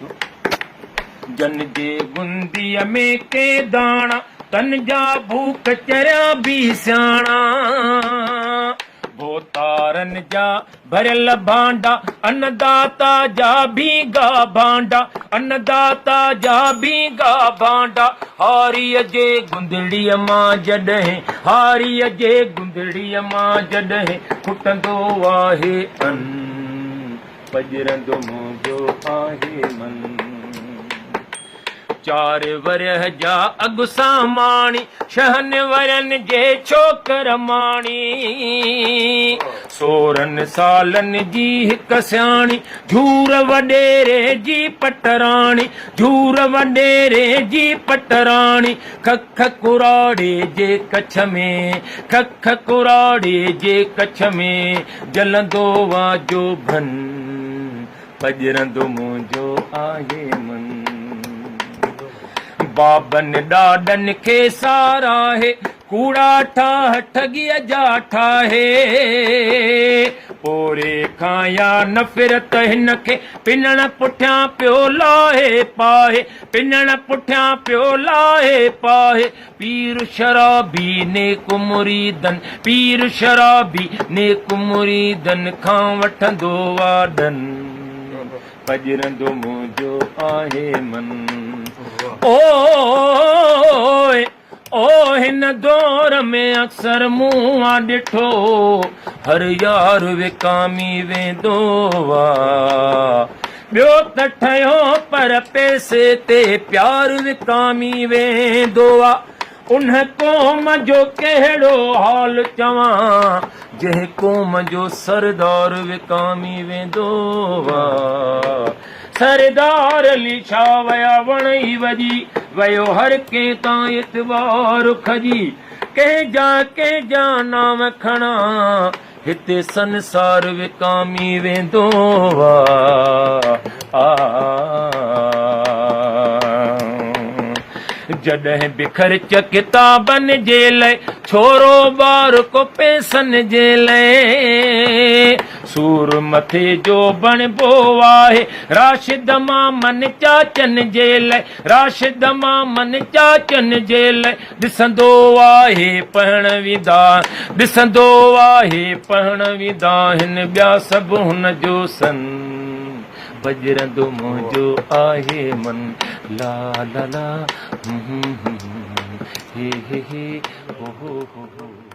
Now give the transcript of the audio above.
ٿو. جن جي گنديء ۾ ڪي داڻا، تن جا ڀوڪ چريا به سياڻا. ڀوتارن جا ڀريل ڀانڊا، انّداتا جا ڀينگا ڀانڊا، انّداتا جا ڀينگا ڀانڊا. هاريء جي گندڙيء مان جڏهن، هاريء جي گندڙيء مان جڏهن کٽندو آهي ان، پڄرندو منهنجو آهي من. چار ورهيه جا اڳ ساماڻي، ڇهن ورهين جي ڇوڪر ماڻي. سورهن سالن جي هڪ سياڻي، جھور وڏيري جي پٽراڻي، جھور وڏيري جي پٽراڻي. کک ڪراڙي جي ڪڇ ۾، کک ڪراڙي جي ڪڇ ۾، جلندو آ جوڀن. پڄرندو منهنجو آهي من. بابن ڏاڏن کي ساراهي، ڪوڙا ٺاهه ٺڳيء جا ٺاهي. پوري کان يا نفرت هن کي، پنڻ پٺيان پيو لاهي پاهي، پنڻ پٺيان پيو لاهي پاهي. پير شرابي نيڪ مريدن، پير شرابي نيڪ مريدن کان وٺندو آ ڏن، پڄرندو منهنجو آهي من. اوء او هن دور ۾ اڪثر مون آ ڏٺو، هر يار وڪامي ويندو آ. ٻيو ته ٺهيو پر پئسي تي پيار وڪامي ويندو آ. ان قوم جو ڪهڙو حال چوان، جنهن قوم جو سردار وڪامي ويندو آ. سردار علي شاهه ويا وڻ ئي وڄي ويو هر ڪنهن تان اعتبار کڄي ڪنهن جا ڪنهن جا نانء کڻان هتي سنسار وڪامي ويندو آ. جڏهن به خرچ ڪتابن جي لئه، ڇورو ٻار ڪو پئسن جي لئه. سور مٿي جو بڻبو آهي، راشد مامن چاچن جي لئه، راشد مامن چاچن جي لئه. ڏسندو آهي پهڻ ويندا، ڏسندو آهي پهڻ ويندا هن ٻيا سڀ هن جو سن، پڄرندو منهنجو آهي من، لا لا لا هون هون هون هي هي هي هو هو هو هو.